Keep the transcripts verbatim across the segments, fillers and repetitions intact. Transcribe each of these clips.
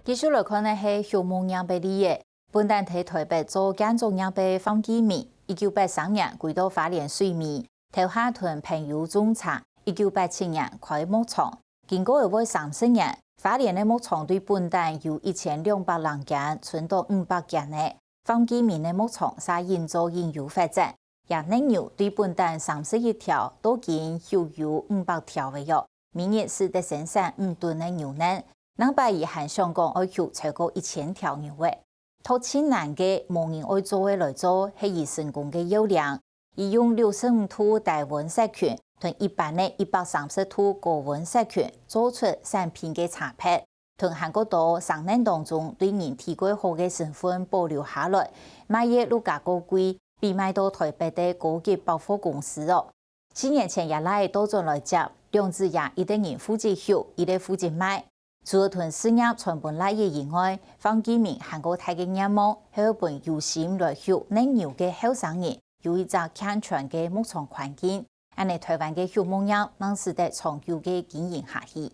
繼續來看个係畜牧業个例仔。本旦在臺北做建築業个方基明，一九八三年歸到花蓮水美，頭下同朋友種茶，一九八七年開牧場。經過仔會三十年，花蓮个牧場對本旦由一千兩百零間伸到五百間仔。方基明个牧場嗄緊做緊有發展， 這乳牛對本旦三十一條，到今畜有五百條仔喲，每日使得生產五噸个牛奶。另擺佢還想講愛畜超過一千條牛仔。擇盡難个無人愛做个來做，係佢成功个要領。佢用六十五度低溫殺菌，同一般个一百三十度高溫殺菌，做出產品个差別。 同還過多生乳當中對人體較好个成分保留下來，賣个愈加較貴，比賣到臺北个高級百貨公司哦。四年前，厥倈仔倒轉來接，兩子爺一个人負責畜，一个負責賣。除了同事業傳分倈仔以外，方基明還過大个願望，係愛分有心來畜乳牛个後生人有一隻健全个牧場環境， 恁仔臺灣个畜牧業正使得長久个經營下去。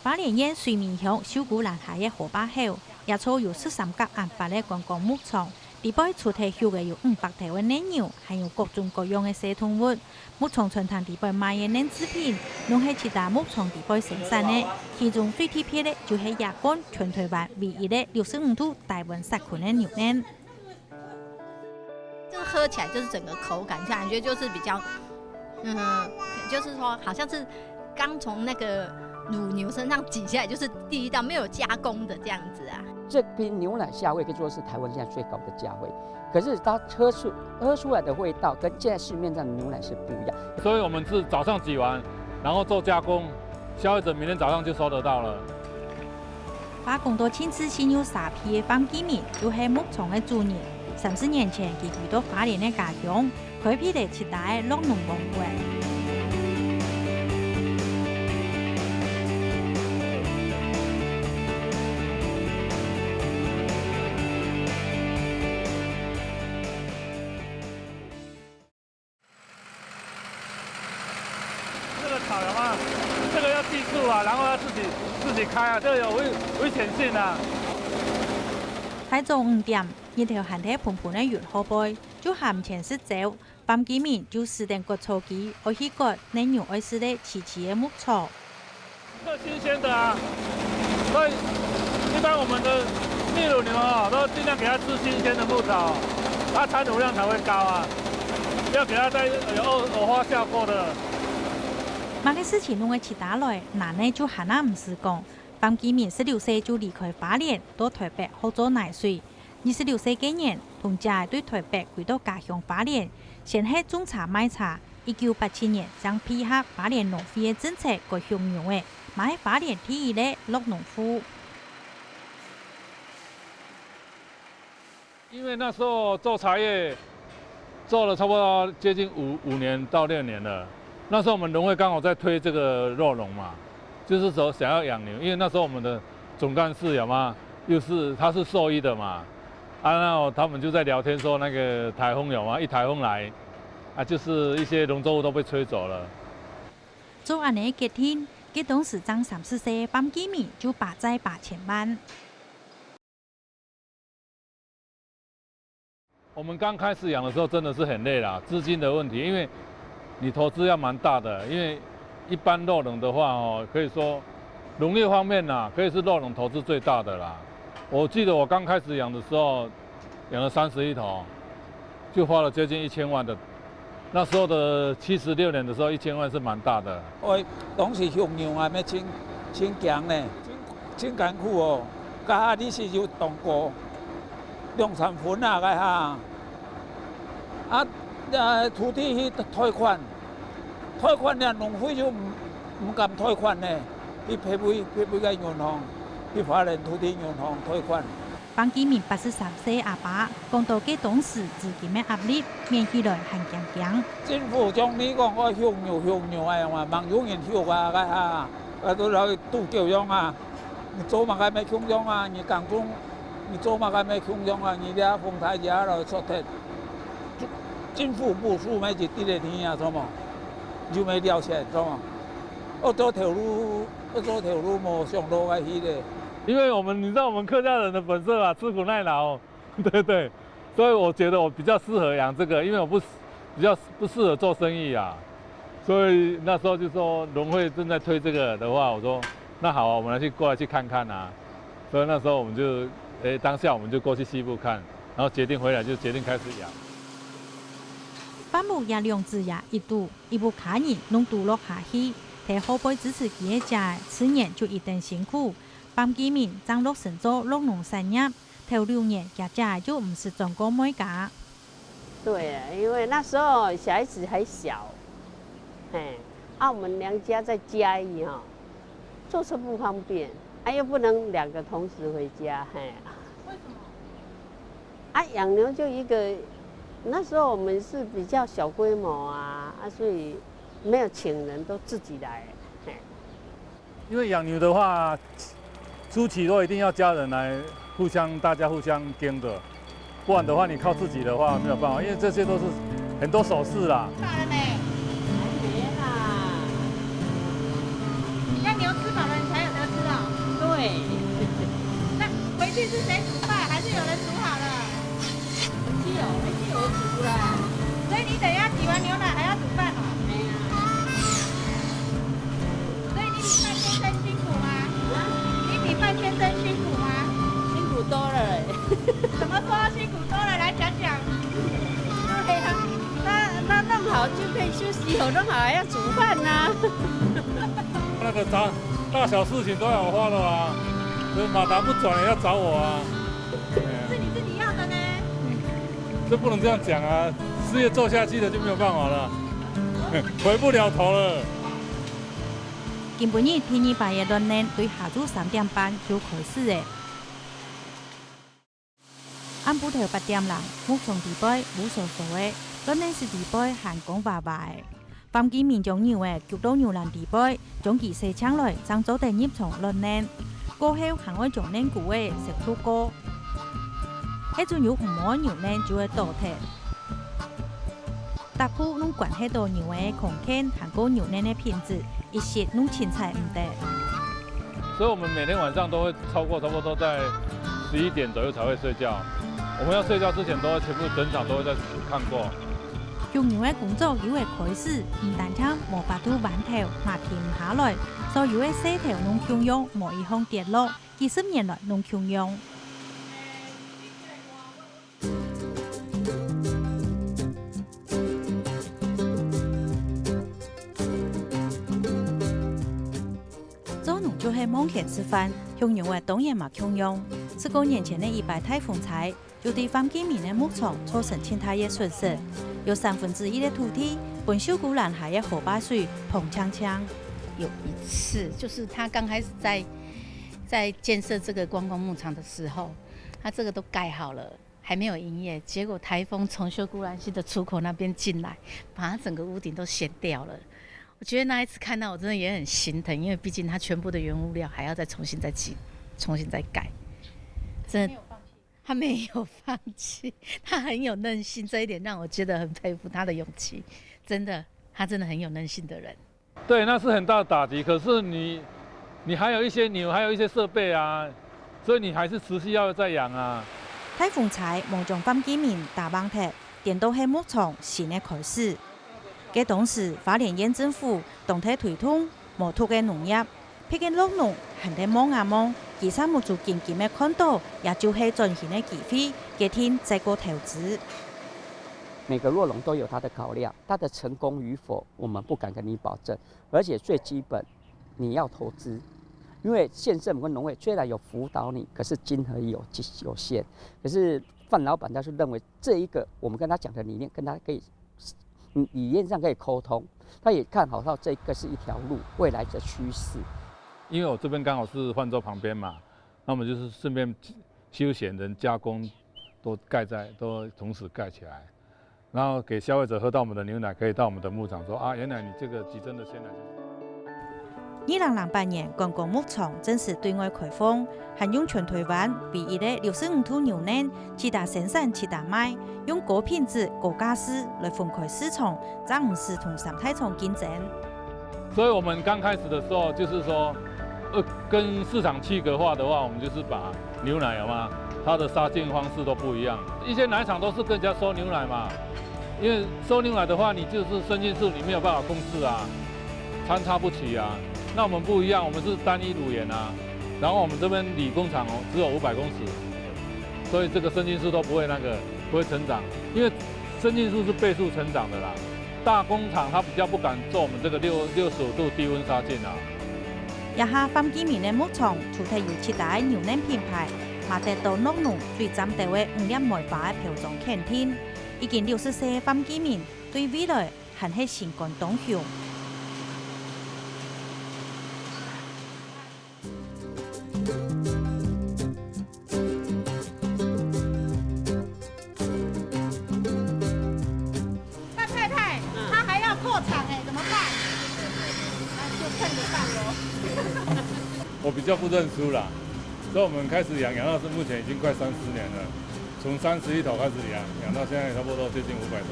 花蓮縣水美鄉秀姑巒下个河壩口，這座有十三甲恁闊个觀光牧場，裡背除忒畜个有五百頭个乳牛，還有各種各樣个細動物。牧場餐廳裡背賣个乳製品，攏係自家牧場裡背生產个，其中最特別个就係這罐全臺灣唯一个六十五度低溫殺菌个牛奶。 就是喝起來就是整個口感下，感覺就是比較，嗯，就是說好像是剛從那個乳牛身上擠下來，就是第一道沒有加工的這樣子啊。這瓶牛奶價位可以說是臺灣現在最高的價位，可是它喝出，喝出來的味道跟現在市面上的牛奶是不一樣。所以我們是早上擠完，然後做加工，消費者明天早上就收得到了。 話講到盡自信又沙鼻个方基明，就係牧場个主人。三十年前，佢回到花蓮个家鄉，開闢了自家个酪農王國。 這個草有沒有？這個要記住啊，然後要自己，自己開啊，這個有危，危險性啊。大早五點，日頭還在歕歕个雲後背，就還毋曾食朝，方基明就駛等割草機，愛去割乳牛愛食个萋萋个牧草。 這新鮮的啊，所以一般我們的秘魯牛哦，都盡量給牠吃新鮮的牧草，牠產乳量才會高啊，不要給牠再有偶，偶發效過的。麼个事情攏愛自家來，難个就還恁毋使講。方基明十六歲就離開花蓮，到臺北學做泥水。 二十六歲該年，同姐仔對臺北歸到家鄉花蓮，先係種茶賣茶，一九八七年正配合花蓮農會个政策改畜牛仔，嘛係花蓮第一个酪農戶。因為那時候做茶葉，做了差不多接近五，五年到六年了。那時候我們農會剛好在推這個酪農嘛，就是說想要養牛，因為那時候我們的總幹事有嗎？ 又是，他是獸醫的嘛，啊，那他們就在聊天說那個颱風有嗎？一颱風來，啊，就是一些農作物都被吹走了。做恁仔个決定，該當時正三十歲个方基明就把債八千萬。 我們剛開始養的時候真的是很累啦，資金的問題，因為你投資要蠻大的，因為一般酪農的話哦，可以說農業方面啦，可以是酪農投資最大的啦。我記得我剛開始養的時候，養了三十一頭，就花了接近一千萬的，那時候的七十六年的時候，一千萬是蠻大的。喂，當時畜牛啊，乜真，真驚呢，真，真艱苦哦。該下利息又當高， 兩三分啊，該下。啊，啊，土地去貸款，貸款了，農會就毋，毋敢貸款呢，去別位，別位个銀行，去花蓮土地銀行貸款。方基明八十三歲阿爸，講到該當時資金个壓力，面起來還驚驚。政府講你講愛畜牛，畜牛个樣啊，吂有人畜啊，該下，該都來拄狗樣啊。 你做麼个乜共樣啊？你耕種，你做麼个乜共樣啊？你這風颱這來出忒，政府補助乜一滴个天啊，做麼？又乜了錢，做麼？惡做頭路，惡做頭路無上路个去咧。因為我們，你知道我們客家人的本色嘛，吃苦耐勞，對對，所以我覺得我比較適合養這個，因為我不，比較不適合做生意啊。所以那時候就說農會正在推這個的話，我說那好啊，我們來去，過來去看看啊。所以那時候我們就，誒，當下我們就過去西部看，然後決定回來就決定開始養。 番屋也兩子爺一堵，一屋下人攏堵落下去，在後背支持佢个姐自然就一等辛苦。范基明正落身做落農產業，頭六年佢姐就毋識轉過妹家。對，因為那時候小孩子還小，嘿，啊，我們娘家在嘉義哈，坐車不方便，啊，又不能兩個同時回家，嘿。為什麼？ 啊，養牛就一個，那時候我們是比較小規模啊，啊，所以沒有請人，都自己來，嘿。因為養牛的話，初期都一定要家人來互相，大家互相跟著，不然的話，你靠自己的話沒有辦法，因為這些都是很多手勢啦。 飽了沒？還沒啦。要牛吃飽了，你才有得吃哦。對。那回去是誰煮飯，還是有人煮好了？回去有，回去有煮啦。所以你等一下擠完牛奶還要煮飯哦？沒有。所以你比范先生辛苦嗎？啊？你比范先生辛苦嗎？辛苦多了。怎麼說辛苦多了？來講講。對呀。 那，那弄好就可以休息，有弄好還要煮飯啊。那個大，大小事情都要我花的啊，所以馬達不轉也要找我啊。哎呀。是你自己要的呢。嗯，這不能這樣講啊，事業做下去了就沒有辦法了，回不了頭了。今晡日第二擺个亂練對下晝三點半就開始了。 暗晡頭八點零，牧場裡背烏疏疏个，亂練室裡背還光滑滑个。范基明將牛仔跍到牛欄裡背，將佢洗淨來，正做得入場亂練。過後還愛將練久个消毒過。係準有毋好个牛奶就會倒忒。 逐步攏觀察到牛仔个康健，還過牛奶个品質，一息攏凊彩毋得。所以我們每天晚上都會超過，差不多都在十一點左右才會睡覺。我們要睡覺之前，都會全部整場都會再看過。畜牛个工作又會開始，毋單淨無法度彎頭，嘛停毋下來，所有个事頭攏共樣，無一項跌落，幾十年來攏共樣。 做農就係望天食飯，畜牛仔當然嘛共樣。十過年前个一擺大風災，就對范基明个牧場造成盡大个損失，有三分之一个土地分秀姑巒溪个河壩水沖淨淨。有一次，就是他剛開始在，在建設這個觀光牧場的時候，他這個都蓋好了， 還沒有營業，結果颱風從秀姑巒溪的出口那邊進來，把它整個屋頂都掀掉了。我覺得那一次看到我真的也很心疼，因為畢竟它全部的原物料還要再重新再起，重新再蓋。真的，他沒有放棄，他很有韌性，這一點讓我覺得很佩服他的勇氣。真的，他真的很有韌性的人。 對，那是很大的打擊。可是你，你還有一些牛，還有一些設備啊，所以你還是持續要再養啊。颱風災無將范基明打橫忒，顛倒係牧場新个開始。該當時，花蓮縣政府當在推動無毒个農業，別个落農還在望啊望，佢儕目珠金金个看到，也就係轉型个機會，決定再過投資。每個落農都有它的考量，它的成功與否，我們不敢跟你保證。 而且最基本，你要投資，因為縣政府跟農會雖然有輔導你，可是金額有有限。可是范老闆他是認為這一個我們跟他講的理念，跟他可以，嗯，語言上可以溝通，他也看好到這個是一條路，未來的趨勢。因為我這邊剛好是換作旁邊嘛，那我們就是順便休閒人加工都蓋在，都同時蓋起來。 然後給消費者喝到我們的牛奶，可以到我們的牧場說：「啊，原來你這個集成的鮮奶就是……」二零零八年，觀光牧場正式對外開放，還用全臺灣唯一个六十五度牛奶，自家生產自家賣，用高品質、高價數來分開市場，正毋使同三大廠競爭。所以我们刚开始的时候，就是说，呃，跟市场区隔化的话，我们就是把牛奶有吗？它的杀菌方式都不一样。一些奶厂都是跟人家收牛奶嘛，因为收牛奶的话，你就是生菌数你没有办法控制啊，参差不齐啊。那我们不一样，我们是单一乳源啊，然后我们这边里工厂哦，只有五百公尺，所以这个生菌数都不会那个不会成长，因为生菌数是倍数成长的啦。大工厂它比较不敢做我们这个六六十五度低温杀菌啊。這下范基明个牧場除忒有七大个牛奶品牌，嘛得到樂農最嶄得个五粒梅花个標章肯定，已經六十歲个范基明對未來還係心肝當雄。范太太，她还要扩产哎，怎么办？那就看着办咯。我比较不认输啦，所以我们开始养，养到是目前已经快三十年了，从三十一头开始养，养到现在差不多接近五百头，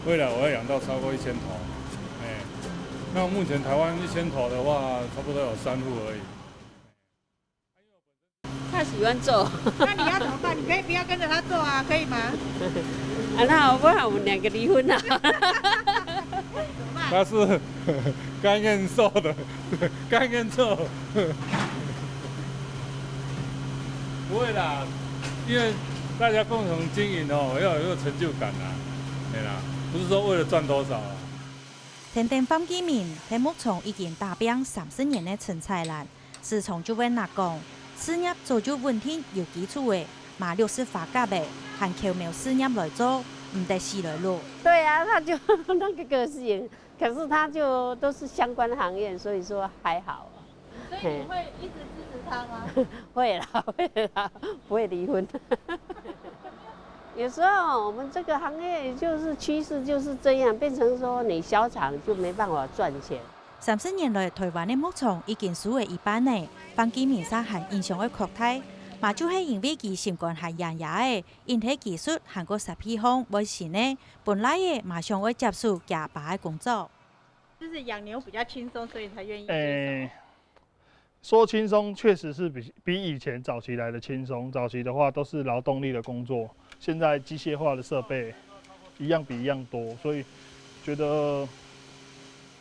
未来我要养到超过一千头。哎，那目前台湾一千头的话，差不多有三户而已。他喜欢做。那你要怎么办？你可以不要跟着他做啊，可以吗？啊，那好不好？我们两个离婚啊。怎么办？他是甘愿受的，甘愿受。不会啦，因为大家共同经营哦，要有成就感啊，对啦，不是说为了赚多少啊。天天范基明，在牧场已经打拚三十年个陈彩兰， 時常就會拿講，事業早就穩定有基礎个，嘛六十花甲个，還摎苗事業來做，毋得死來甪。對啊，他就那個個性，可是他就都是相關行業，所以說還好。所以你會一直支持他嗎？會啦，會啦，不會離婚。有時候我們這個行業就是趨勢就是這樣，變成說你小廠就沒辦法賺錢。 三十年來，台灣个牧場已經收了一半了，范基明煞還影響愛擴大，嘛就係因為佢心肝還野野仔，因為技術還過設備項會新个，本來仔嘛想愛接手厥爸个工作。就是養牛比較輕鬆，所以才願意接手。诶，说轻松确实是比比以前早期来的轻松，早期的话都是劳动力的工作，现在机械化的设备一样比一样多，所以觉得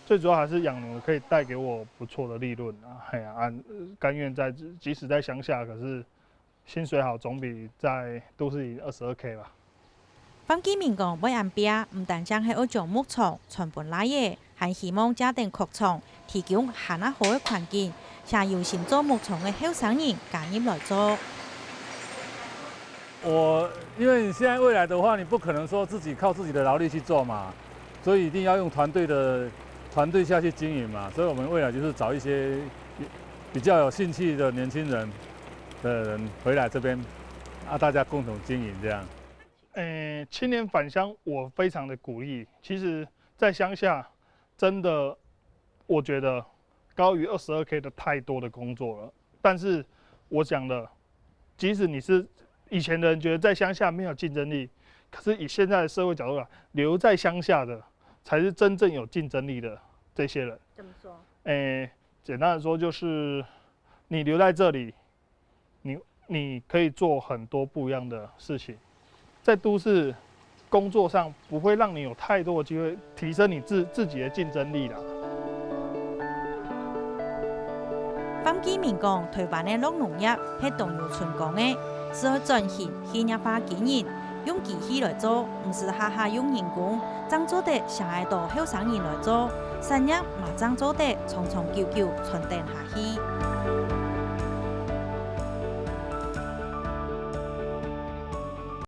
最主要还是养牛可以带给我不错的利润啊，嘿啊，啊甘愿在即使在乡下，可是薪水好总比在都市里二十二K吧。范基明講會恁拚，毋單淨係愛將牧場傳分倈仔，還希望借等擴廠，提供還較好个環境，請有心做牧場个後生人加入來做。我因为你现在未来的话，你不可能说自己靠自己的劳力去做嘛，所以一定要用团队的团队下去经营嘛。所以我们未来就是找一些比较有兴趣的年轻人的人回来这边，啊，大家共同经营这样。诶，青年返乡，我非常的鼓励。其实，在乡下，真的，我觉得高于二十二K的太多的工作了。但是我讲的，即使你是以前的人觉得在乡下没有竞争力，可是以现在的社会角度来，留在乡下的才是真正有竞争力的这些人。怎么说？诶，简单的说就是，你留在这里，你你可以做很多不一样的事情，在都市工作上不会让你有太多的机会提升你自自己的竞争力啦。范基明講，台灣个綠農業係當有春光个，係愛轉型企業化經營，用機器來做，毋使下下用人工，正做得請得到後生人來做，產業嘛正做得長長久久傳承下去。